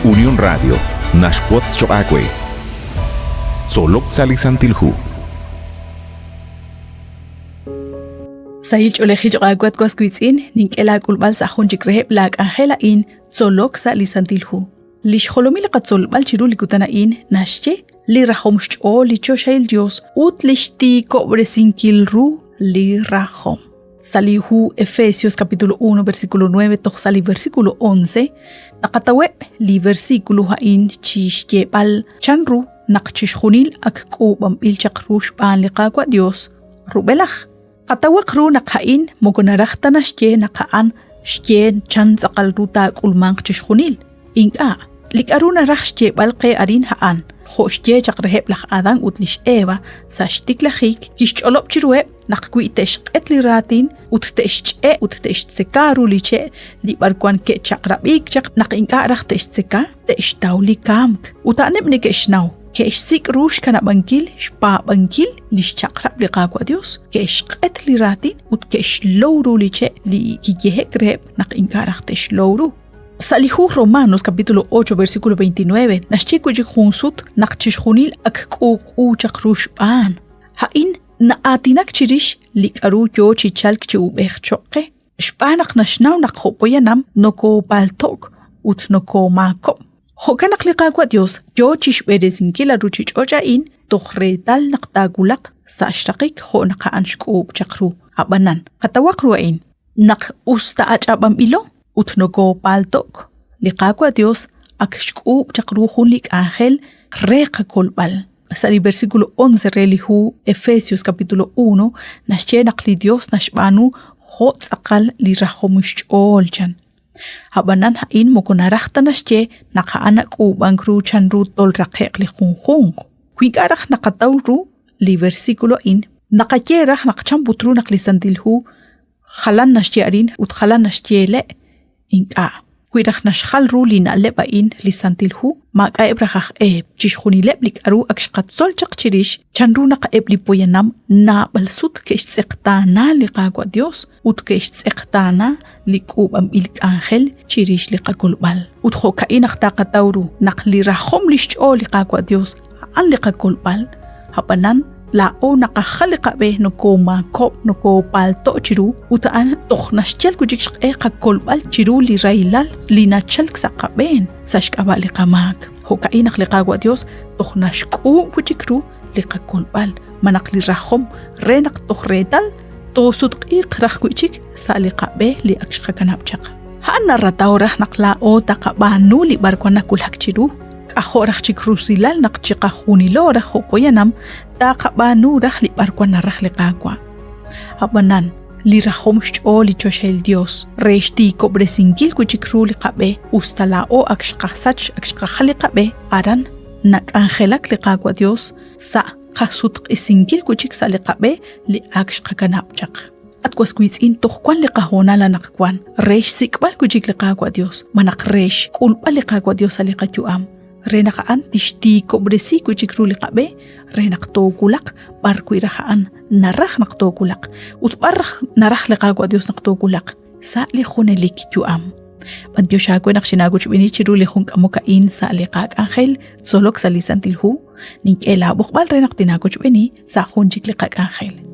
Unión Radio naxwotz choq' aawe. Tzolok sa' li Santil Hu. Sahil ch'oolejil choq' aawe at was wiitz'in, nink'e laak'ulb'al sa' jun chik reheb' laak'anjel a'in Tzolok sa' li Santil Hu. Li xjolomil li qatzolb'al chiru li kutan a'in naxye li rajom xch'ool li choxahil Dios ut li xtiikob'resinkil ru li rajom. Sa' li hu Efesios capítulo 1 versículo 9 toj sa' li versículo 11 naqataweb' li versículo a'in chi xyeeb'al chanru naq chixjunil ak k'uub'anb'il chaq ru xb'aan li Qaawa' Dios rub'elaj. Qatawaq ru naq a'in moko naraj ta naxye naq a'an xye chan tz'aqal ru taak'ulmanq chixjunil. Ink'a', li k'aru naraj xyeeb'al qe arin a'an, jo' xye chaq reheb' laj Adán ut lix Eva sa' xtiklajik, kixch'olob' chiruheb' naq wi te'xq'et li raatin ut te'xch'e' ut te'xtzeka ru li che' li b'arwan ke'chaq'rab'iik chaq naq ink'a' raj te'xtzeka, te'xtaw li kamk. Ut a'aneb' neke'xnaw, ke'xsik' ru xkanab'ankil xpaab'ankil li xchaq'rab' li Qaawa' Dios, ke'xq'et li raatin ut ke'xlow ru li che' li kiyehe'k reheb' naq ink'a' raj te'xlow ru. Sa' li hu Romanos capítulo 8 versículo 29 naxye wi' chik jun sut naq chixjunil ak k'uub'k'u chaq ru xb'aan. A'in na'aatinak chirix li k'aru yoo chi chalk chi ub'ej cho'q qe. Xb'aan naq naxnaw naq jo' poyanam nokoopalto'k ut nokoomaakob'k. Jo'kan naq li Qaawa' Dios yoo chixb'eresinkil a ruchich'och' a'in toj reetal naq taawulaq sa' xraqik jo' naq a'an xk'uub' chaq ru. A'b'anan, qatawaq ru a'in, naq us ta ach'ab'anb'ilo ut nokoopalto'k, li Qaawa' Dios ak xk'uub' chaq ru jun li k'anjel re qakolb'al. Sa' li versículo 11 re li hu Efesios capítulo 1 naxye naq li Dios naxb'aanu jo' tz'aqal li rajom xch'ool chan. Ab'anan a'in moko naraj ta naxye naq a'an nak'uub'ank ru chanru tolraqe'q li junjunq. Wi ink'a' raj naqataw ru li versículo a'in, naqaye raj naq chan put ru naq li Santil Hu jalan naxye arin ut jalan naxye le'. Ink'a'. Wi raj naxjal ru li na'leb' a'in li Santil Hu, maak'a'eb' raj aj e chixjunileb' li k'aru ak xqatzol chaq chirix chanru naq eb' li poyanam naab'al sut ke'xtz'eqtaana li Qaawa' Dios ut ke'xtz'eqtaana li k'uub'anb'il k'anjel chirix li qakolb'al. Ut jo'ka'in naq taqataw ru naq li rajom lix ch'ool li Qaawa' Dios a'an li qakolb'al, ab'anan laa'o naqajal li qab'e nokoomaakob'k nokoopalto' chiru ut a'an toj naxyal wi' chik xq'e qakolb'al chiru li rahilal li nachalk sa' qab'een sa' xk'ab'a' li qamaak. Jo'ka'in naq li Qaawa' Dios toj naxk'uub' wi' chik ru li qakolb'al malaj li rajom re naq toj reetal toosutq'iiq raj wi' chik sa' li qab'e li ak xqakanab' chaq. A'an narataw raj naq laa'o taqab'aanu li b'arwan nawulak chiru. K'ajo' raj chik rusilal naq chiqajunilo raj jo' poyanam taqab'aanu raj li b'arwan naraj li Qaawa'. Ab'anan, li rajom xch'ool li choxahil Dios re xtiikob'resinkil wi' chik ru li qab'e us ta laa'o ak xqasach ak xqajal li qab'e, aran nak'anjelak li Qaawa' Dios sa' qasutq'isinkil wi' chik sa' li qab'e li ak xqakanab' chaq. At was wiitz'in, toj wan li qahoonal anaqwan re xsik'b'al wi' chik li Qaawa' Dios, malaj re xk'ulb'al li Qaawa' Dios sa' li qayu'am, re naq a'an tixtiikob'resi wi' chik ru li qab'e re naq toowulaq b'ar wi' raj a'an naraj naq toowulaq ut b'ar raj naraj li Qaawa' Dios naq toowulaq sa' li junelik yu'am. B'antiox aawe naq xinaawochb'eeni chiru li jun k'amok a'in sa' li qak'anjel tzolok sa' li Santil Hu. Nink'e laab'oqb'al re naq tinaawochb'eeni sa' jun chik li qak'anjel.